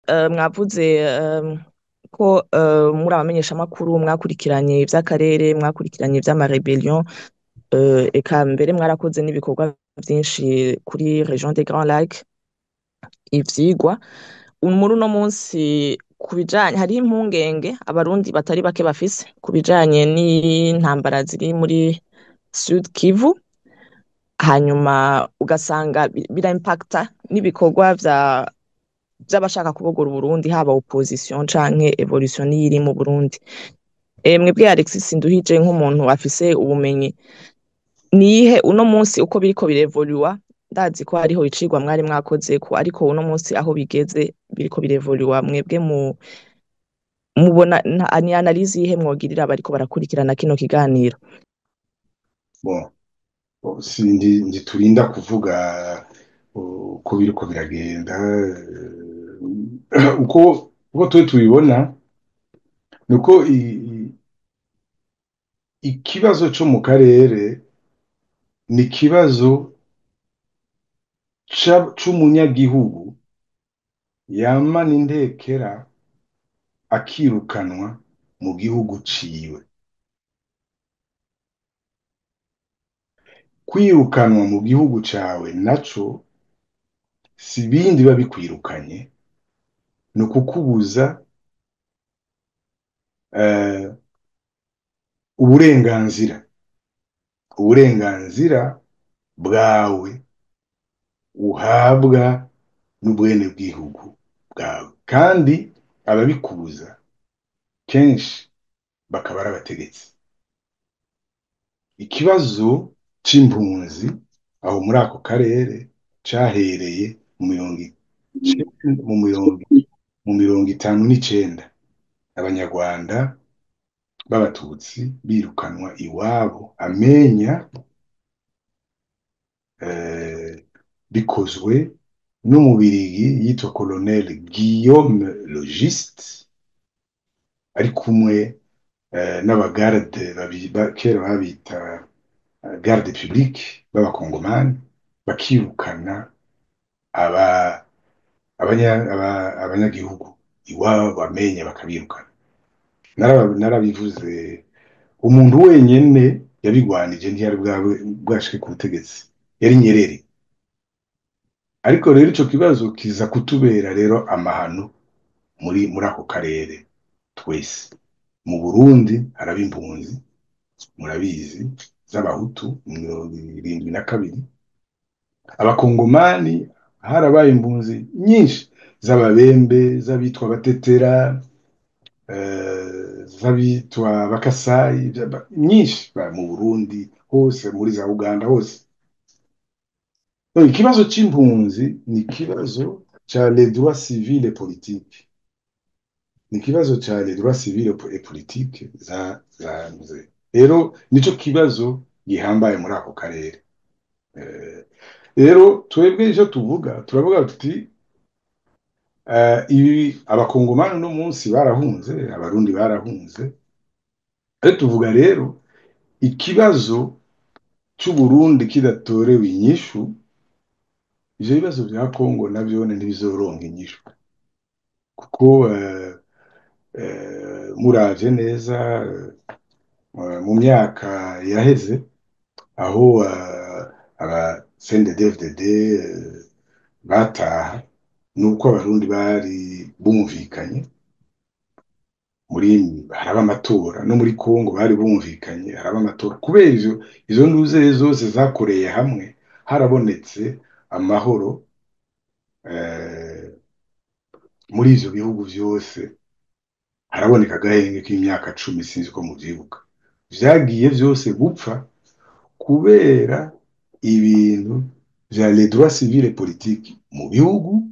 Mwavuze ko muri abamenyeshamakuru mwakurikiranye ivy'akarere, mwakurikiranye ivy'ama rébellion, eka mbere mwarakoze n'ibikorwa vyinshi kuri région des Grands Lacs, ivyigwa. Muri uno munsi, ku bijanye, hariho impungenge Abarundi batari bake bafise ku bijanye n'intambara ziri muri Sud Kivu, hanyuma ugasanga biraimpacta n'ibikorwa vy'abashaka kubogora Uburundi, haba opposition canke évolution n'iyiri mu Burundi. Mwebwe Alexis Sinduhije, nk'umuntu afise ubumenyi, nihe uno munsi uko biriko birevoluwa? Ndazi ko hariho icigwa mwari mwakozeko, ariko uno munsi aho bigeze biriko birevoluwa, mwebwe mu mubona ni analyse yihe mwogirira abariko barakurikirana kino kiganiro? Bon, sindi ntiturinda kuvuga uko biriko biragenda. Uko twe tubibona nuko ikibazo co mu karere ni ikibazo c'umunyagihugu yamana intekera akirukanwa mu gihugu ciwe. Kwirukanwa mu gihugu cawe naco si bindi biba bikwirukanye, ni ukukubuza uburenganzira bwawe uhabwa n'ubwene bw'igihugu bwawe, kandi ababikubuza kenshi bakaba ari abategetsi. Ikibazo c'impunzi aho muri ako karere cahereye mu 59, Abanyarwanda b'Abatutsi birukanwa iwabo amenya, bikozwe n'Umubirigi yitwa Colonel Guillaume Logiste, ari kumwe n'abagarde kera babita garde publique b'Abakongomani, bakirukana abanyagihugu iwabo bamenya bakabirukana. Narabivuze, umuntu wenyene yabigwanije ntiyari bwashike ku butegetsi, yari Nyerere. Ariko rero ico kibazo kiza kutubera rero amahano muri ako karere twese. Mu Burundi haraba impunzi, murabizi, z'Abahutu mu 72. Abakongomani harabaye impunzi nyinshi z'Ababembe, z'abitwa Abatetera, z'abitwa Abakasayi, nyinshi mu Burundi hose, muri za Uganda hose. Ikibazo c'impunzi ni ikibazo ca les droits civils et politiques, ni ikibazo ca les droits civils et politiques za rero nico kibazo gihambaye muri ako karere. Rero twebwe ivyo tuvuga, turavuga tuti ibi Abakongomani uno munsi barahunze, Abarundi barahunze. Rero tuvuga rero ikibazo c'Uburundi kidatorewe inyishu, ivyo bibazo vya Kongo navyone ntibizoronka inyishu, kuko muravye neza, mu myaka yaheze aho aba CNDD-FDD bataha, nuko Abarundi bari bumvikanye muri haraba amatora, no muri Kongo bari bumvikanye haraba amatora. Kubera izo ntuze zose zakoreye hamwe, harabonetse amahoro muri ivyo bihugu vyose, haraboneka agahenge k'imyaka 10, sinzi ko muvyibuka. Vyagiye vyose gupfa kubera ibintu vya les droits civils et politiques mu bihugu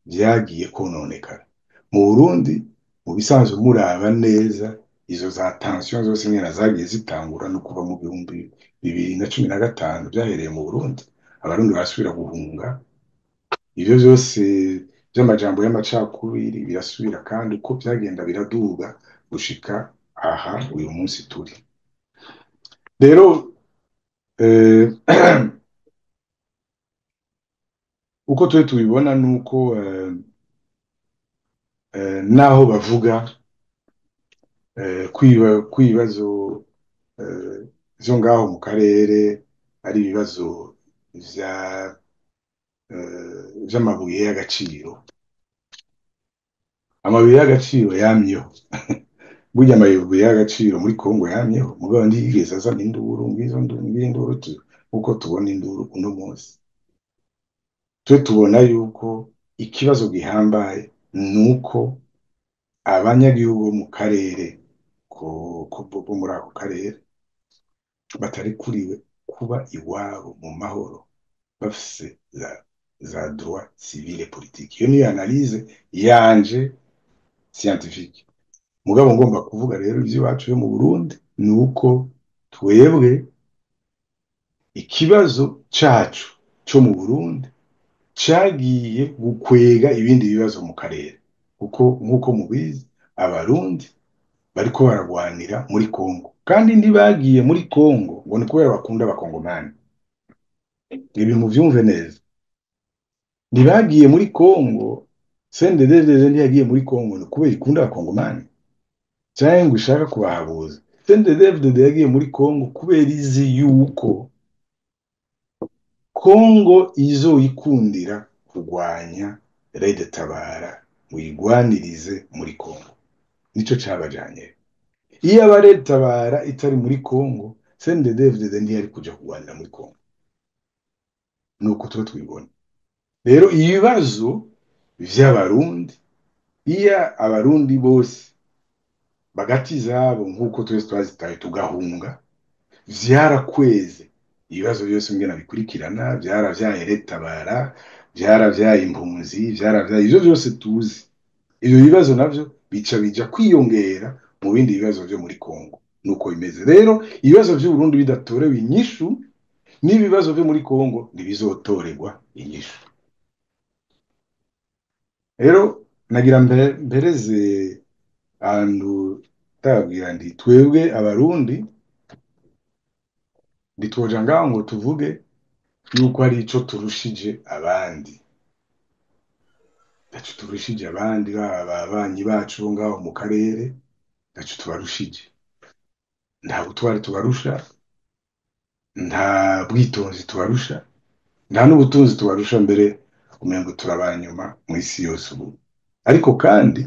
vyagiye kononekara. Mu Burundi, mu bisanzwe, muraba neza izo za tension zose nyene zagiye zitangura no kuva mu 2015, vyahereye mu Burundi, Abarundi barasubira guhunga, ivyo vyose vy'amajambo y'amacakubiri birasubira, kandi uko vyagenda biraduga gushika aha uyu munsi turi. Rero uko twe tubibona nuko Naho bavuga kw'ibibazo vyo ngaho mu karere ari ibibazo vya vy'amabuye y'agaciro. Amabuye y'agaciro yamyeho, burya amabuye y'agaciro muri Kongo yamyeho, mugabo ntiyigeze azana induru ngizo nginduru nkuko tubona induru uno munsi. Twe tubona yuko ikibazo gihambaye nuko abanyagihugu bo mu karere bo muri ako karere batarekuriwe kuba iwabo mu mahoro bafise za droit civil et politique. Iyo niyo analyse yanje scientifique. Mugabo ngomba kuvuga rero ivy'iwacu yo mu Burundi ni uko twebwe ikibazo cacu co mu Burundi cagiye gukwega ibindi bibazo mu karere, kuko nk'uko mubizi Abarundi bariko baragwanira muri Kongo, kandi ntibagiye muri Kongo ngo ni kubera bakunda Abakongomani. Ibi muvyumve neza, ntibagiye muri Kongo. CNDD-FDD ntiyagiye muri Kongo ni kubera ikunda Abakongomani canke ngo ishaka kubahabuza. CNDD-FDD yagiye muri Kongo kubera izi yuko Kongo izoyikundira kurwanya Red Tabara ngo uyigwanirize muri Kongo, nico cabajanye. Iyo aba Red Tabara itari muri Kongo, CNDD-FDD ntiyari kuja kurwanira muri Kongo. Nuko tuba twibona rero ibibazo vy'Abarundi. Iyo Abarundi bose bagati zabo nk'uko twese twazitaye tugahunga, vyarakweze ibibazo byose ngena bikurikirana, vyaravyaye Red Tabara, vyaravyaye impunzi, vyaravyaye ivyo vyose tuzi. Ivyo bibazo navyo bica bija kwiyongera mu bindi bibazo vyo muri Kongo. Nuko bimeze rero, ibibazo vy'Uburundi bidatorewe inyishu n'ibibazo vyo muri Kongo ntibizotorerwa inyishu. Rero nagira mpereze ahantu ndababwira nti twebwe Abarundi ntitwoja ngaho ngo tuvuge yuko hari ico turushije abandi. Ntaco turushije abandi, baba ababanyi bacu bo ngaho mu karere, ntaco tubarushije. Nta butwari tubarusha, nta bwitonzi tubarusha, nta n'ubutunzi tubarusha, mbere umengo turabanyuma mw'isi yose ubu. Ariko kandi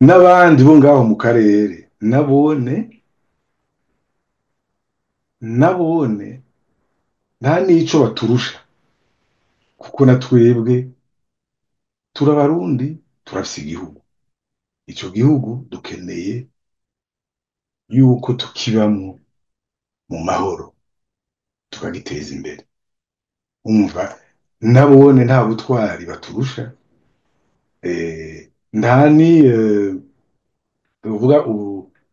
n'abandi bo ngaho mu karere nabone nta n'ico baturusha, kuko na twebwe turabarundi, turafise igihugu. Ico gihugu dukeneye yuko tukibamwo mu mahoro, tukagiteza imbere. Umva, nabone nta butwari baturusha, nta ni uvuga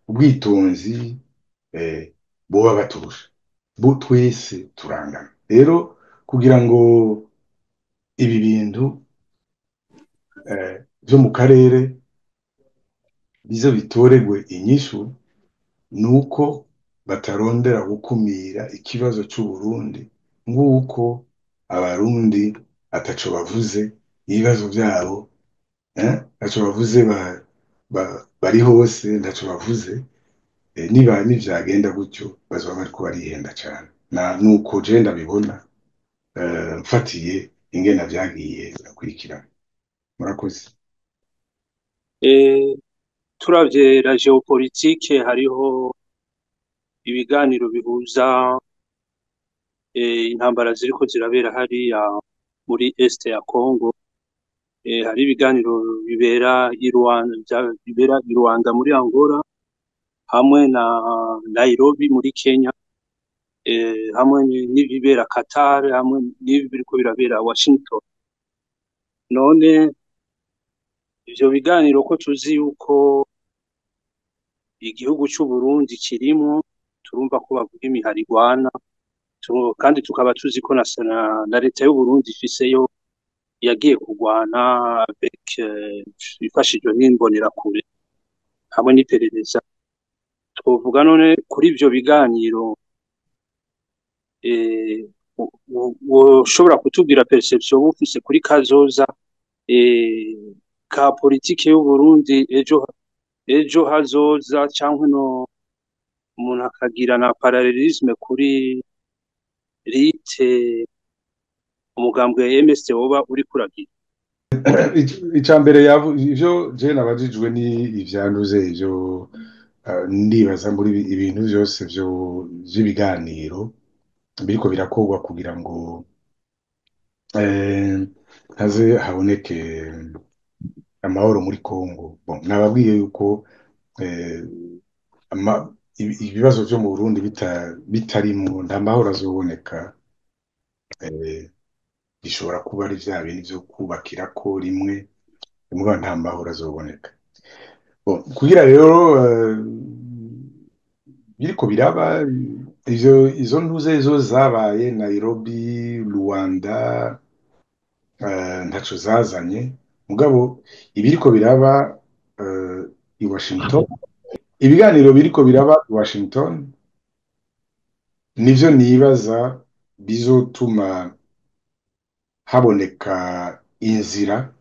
ubwitonzi boba baturusha, bo twese turangana. Rero kugira ngo ibi bintu vyo mu karere bize bitoregwe inyishu, nuko batarondera gukumira ikibazo c'Uburundi nk'uko Abarundi ataco bavuze ibibazo vyabo, ntaco bavuze, bari hose ntaco bavuze. Niba nivyagenda gutyo bazoba bariko barihenda cane. Nuko je ndabibona, mfatiye ingene vyagiye birakurikirana. Murakoze. Turavye la géopolitique, hariho ibiganiro bihuza intambara ziriko zirabera hariya muri Est ya Congo, hari ibiganiro bibera i Rwanda, bibera i Rwanda muri Angola, hamwe na Nairobi muri Kenya, hamwe n'ibibera Qatar, hamwe n'ibiriko birabera Washington. None ivyo biganiro ko tuzi yuko igihugu c'u Burundi kirimwo, turumva ko bavuga imihari igwana, kandi tukaba tuzi ko na leta y'u Burundi ifiseyo yagiye kurwana avec ifashijwe n'imbonerakure hamwe n'iperereza. Twovuga none kuri ivyo biganiro, woshobora kutubwira perception ufise kuri kazoza ka politike y'u Burundi ejo hazoza, canke no umuntu akagira na parallelisme kuri rite umugambwe MSD woba uri kuragira? Ica mbere ivyo je nabajijwe ni ivyanduze ivyo, ndibaza muri ibintu vyose vy'ibiganiro biriko birakorwa kugira ngo haze haboneke amahoro muri Congo. Bon, nababwiye yuko ibibazo vyo mu Burundi bitarimwo nta mahoro azoboneka. Bishobora kuba ari vya bindi vyo kubakirako rimwe, mugabo nta mahoro azoboneka. Bon, kugira rero biriko biraba ivyo, izo ntuze zo zabaye Nairobi, Luanda, ntaco zazanye, mugabo ibiriko biraba i Washington, ibiganiro biriko biraba i Washington nivyo nibaza bizotuma haboneka inzira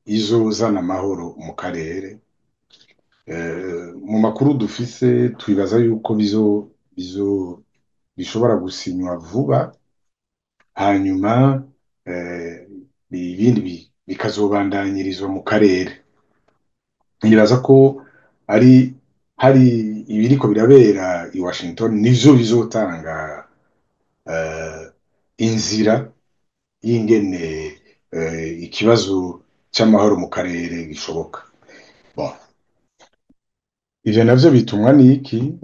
izozana amahoro mu karere. Mu makuru dufise twibaza yuko bizo bishobora gusinywa vuba, hanyuma ibindi bikazobandanyirizwa mu karere. Nibaza ko ari hari ibiriko birabera i Washington nivyo bizotanga inzira y'ingene ikibazo c'amahoro mu karere gishoboka. Bon, ivyo navyo bitumwa n'iki?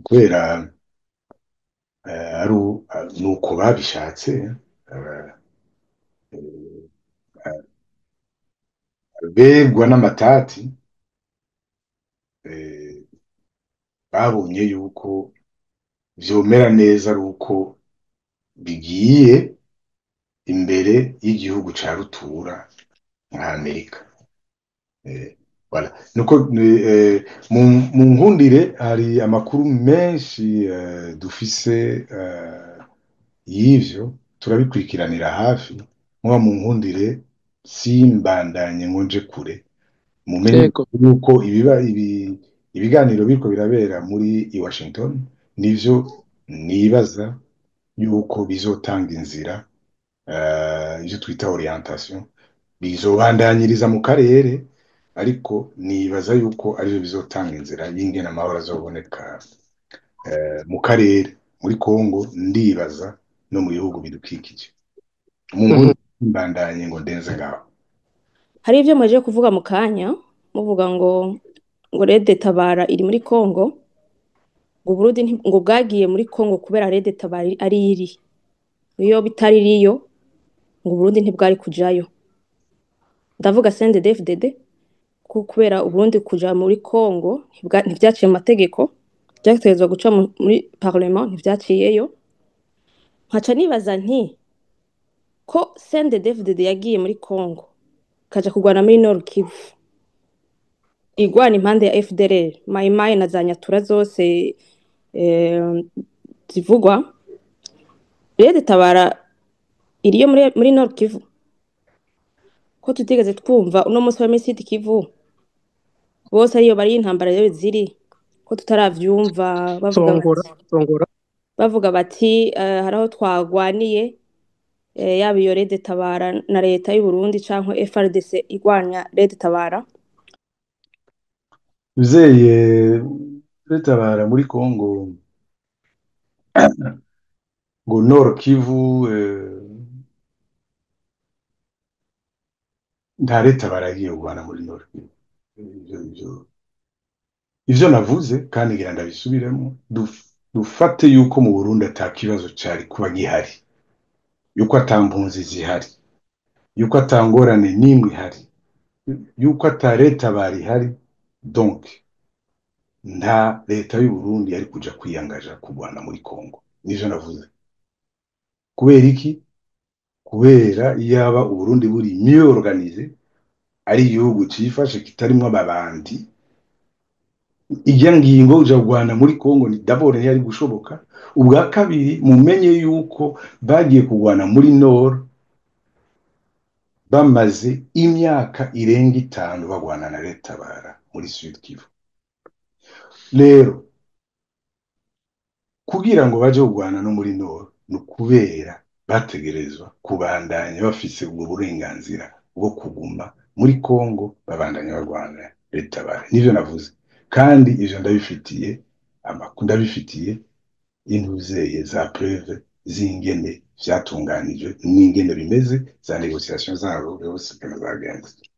Kubera ari nuko babishatse, begwa n'amatati, babonye yuko vyomera neza ari uko bigiye imbere y'igihugu ca rutura nka Amerika. Voilà. Nuko mu nkundire hari amakuru menshi dufise y'ivyo, turabikurikiranira hafi. Muba mu nkundire simbandanye ngo nje kure, mumenye yuko ibiganiro biriko birabera muri i Washington nivyo nibaza yuko bizotanga inzira, ivyo twita orientation, bizobandanyiriza mu karere, ariko nibaza yuko arivyo bizotanga inzira y'ingene amahoro azoboneka mu karere, muri Congo, ndibaza no mu bihugu bidukikije. Mu nkundire simbandanye ngo ndenze ngaho. Hari ivyo mwaje kuvuga mu kanya, muvuga ngo Red Tabara iri muri Congo, ngo Burundi ngo bwagiye muri Congo kubera Red Tabara ari iri. Iyo bitari iriyo ngo Burundi ntibwari kujayo. Ndavuga CNDD-FDD kubera Uburundi kuja muri Congo ntivyaciye mu mategeko, vyategerezwa guca muri parlement, ntivyaciyeyo. Nkaca nibaza nti ko CNDD-FDD yagiye muri Congo kaja kurwana muri Nord Kivu, igwana impande ya FDLR, Mai Mai na za Nyatura zose zivugwa, Red Tabara iriyo muri Nord Kivu, ko tutigeze twumva uno munsi wa Sud Kivu bose ariyo bari intambara rero ziri, ko tutaravyumva bavuga songora. Bavuga bati haraho twagwaniye, yaba iyo Red Tabara na leta y'u Burundi canke FARDC igwanya Red Tabara. Uzeye Red Tabara muri Congo ngo Nord Kivu, nta Red Tabara yagiye kurwana muri Nord Kivu. Ivyo navuze kandi ngira ndabisubiremo, dufate yuko mu Burundi ata kibazo cari kuba gihari, yuko ata mpunzi zihari, yuko ata ngorane n'imwe ihari, yuko ata Red Tabara ihari, donc nta leta y'u Burundi yari kuja kwiyangaja kurwana muri Congo. Nivyo navuze. Kubera iki? Kubera iyaba Uburundi buri mieux organisé, ari igihugu cifashe kitarimwo ababandi, irya ngingo uja kurwana muri Congo ni d'abord ntiyari gushoboka. Ubwa kabiri, mumenye yuko bagiye kurwana muri Nord Bamaze imyaka irenga 5 bagwana na Red Tabara muri Sud Kivu. Rero kugira ngo baje kugwana no muri Nord, ni ukubera bategerezwa kubandanya bafise ubwo burenganzira bwo kuguma muri Congo, babandanya barwana Red Tabara. Nivyo navuze, kandi ivyo ndabifitiye amakuru, ndabifitiye intuzeye za preuve z'ingene vyatunganijwe n'ingene bimeze, za négociation zabo yose ukuntu zagenze.